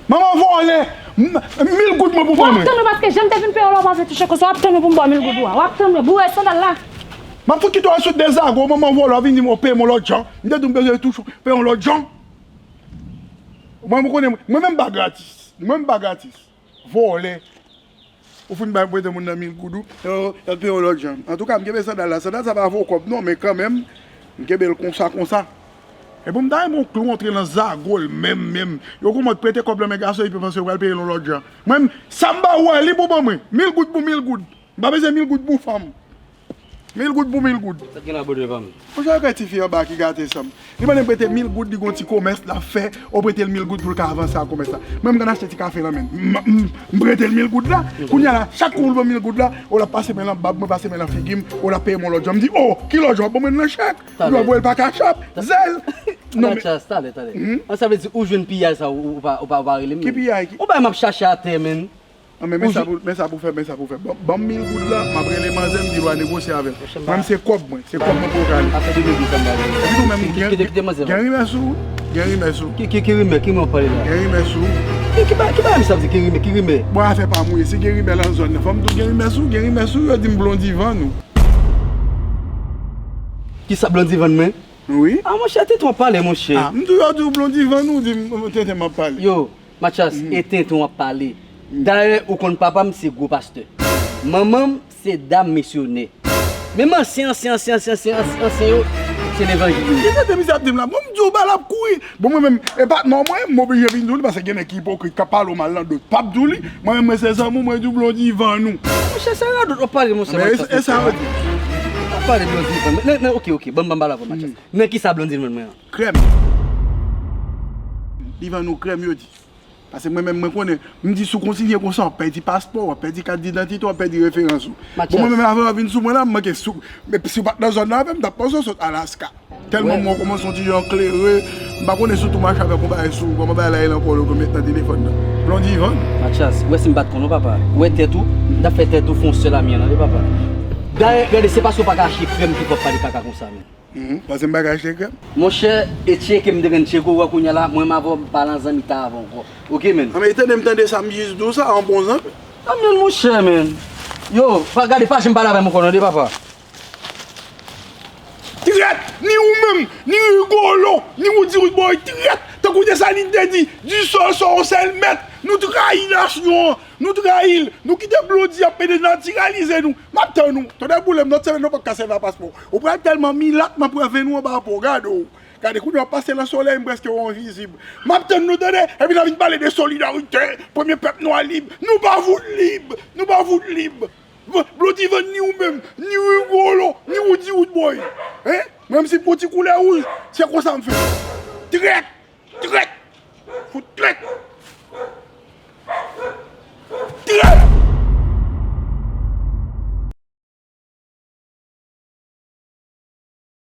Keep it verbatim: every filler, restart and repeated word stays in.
Manman vòlè, m- mil goud mwen pou ban mwen. W ap tann mwen paske jan m te vin peye w la, w pa vle touche konsa. W ap tann mwen pou m ba w mil goud ou a. W ap tann mwen, boure sandal la. M ap fout kite w sou de zago, manman vòlè, w vin di m w peye m yon lòt jan. M te di w m bezwen touche peye yon lòt jan. Mwen, mwen konnen, mwen menm m pa gratis. Mwen m pa gratis. Vòlè. Ou fin bay prete moun nan mil goud ou, yo, yo peye yon lòt jan. Antouka, m kenbe sandal la. Sandal sa pa vo kòb non, men kanmenm, m kenbe l konsa, konsa. Epi m ta renmen yon klou antre nan zago l menm, menm. Yo kòmanse prete kòb nan men gason, epi panse yo pral peye l yon lòt jan. Mwen, sa m ba ou a, li pou ban mwen. Mil goud pou mil goud. M pa bezwen mil goud pou fanm. Mil goud pou mil goud. Sa k gen la, bòdè pa m? Monchè, kay tifi anba ki gate san m. Li mande m prete mil goud, li gon ti komès l ap fè, ou prete l mil goud pou l ka avanse ak komès la. Mwen, m konn achte ti kafe nan men m. M, m, m prete l mil goud la. Kounye a la, chak kou l ban m mil goud la, ou l ap pase men nan bab mwen, pase men nan figi m, ou l ap peye m yon lòt jan. M di, o, ki lòt jan? Ou ban mwen l nan chèk? Ou dwe voye l pa Cash App, Zelle. Non, men Mathias, talè, talè. An, sa vle di ou jwenn piyay sa, ou, ou pa, ou pa, ou pa rele m, ki piyay? Ou bay m ap chache atè, menn. An, men, men sa pou, men sa pou fè, men sa pou fè. Ban, ban m mil goud la, m ap rele manzè, m di l w a negosye avè l. Mwen, se kòb mwen, se kòb mwen pou w ka ale. Afè de mil goud sa m ba ou. Epi tou menm, kite, gen, kite, kite manzè, gen rimè sou ou, gen rimè sou ou. Ki, ki, ki rimè, ki rimè w ap pale la? Gen rimè sou ou. Ki, ki ba, ki bagay misye ap di, ki rimè, ki rimè? Bon, afè pa mouye, si gen rimè nan zòn nan, fò m di w gen rimè sou ou, gen rimè sou ou, yo di m Blondy vann ou. Kisa Blondy vann mwen? Wi. A, monchè, tenten w ap pale, monchè. A, m di w, yo di w Blondy vann ou, ou di m, tenten m ap pale. Yo, Mathias, e tenten w ap pale. Dayè, ou konn papa m se gwo pastè. Manman m se dam misyonè. Menm ansyen, ansyen, ansyen, ansyen, ansyen, ansyen yo, se levanjil yo ye. Ki tenten misye ap di m la? Bon, m di w ba l ap kouri. Bon, mwen menm, e patnè w mwen, m oblije vin di w li, paske gen nèg ki ipokrit, k ap pale w mal nan do, p ap di w li. Mwen menm, mwen se zanmi w, mwen di w Blondy vann ou. Monchè, se radòt w ap pale, monchè, Mathias. E sa yo di. W ap pale Blondy vann. Nan, nan, ok, ok, ban m, ban m pale avè w, Mathias. Nan kisa Blondy vann mwen an? Krèm. Li vann ou krèm, yo di. Paske mwen menm, mwen konnen, m di si w kontinye konsa, w ap pèdi paspò, w ap pèdi kat didantite, w ap pèdi referans ou. Bon, mwen menm, avè w vin sou mwen la, m manke sou, men si w pa t nan zòn nan avè m, m t ap panse w sot Alaska. Tèlman mwen kòmanse yon ti jan klere, m pa konnen si w tou mache avèk yon bagay sou ou, kòman bagay la ye ankò, yo met nan telefòn nan. Blondy vann. Mathias, ou wè si m pa t konn non, papa. Ou wè tèt ou, m t ap fè tèt ou fè yon sèl a myen la, wi, papa. Dayè, gade, se paske w pa ka achte krèm ki fè w ap pale kaka konsa, men. Mhm. Panse m pa ka achte krèm? Monchè, e tcheke m te konn tcheke w, wè kounye a la, mwen m avè w, m pa nan zanmitay avè w ankò. Ok, menn? Anben, tande m tande sa, m jis di w sa, an bon zanmi. Anben, monchè, menn. Yo, pa gade, pa janm pale avè m ankò non, de papa. Trèt! Ni ou menm, ni Rigolo, ni Woody Woodboy, trèt! Tankou Desalin te di, du sol sont seuls maîtres, nou trayi nasyon an, nou trayi l, nou kite Blondy ap denatiralize nou. M ap tann ou, tonnè boule m, nan semèn nan w p ap ka sèvi a paspò. Ou pral tèlman milat, m ap wè venn ou anba po, gade w. Gade, kounye a w ap pase nan solèy, m prèske wè w envizib. M ap tann nou, tande, epi n a vin pale de solidarite, premye pèp nwa lib. Nou pa fout lib! Nou pa fout lib! Blondy vann ni ou menm, ni Rigolo, ni Woody Woodboy. Hein? Menm si pou ti koulè wouj, se konsa m fè. Trèt! Trèt! Fout trèt!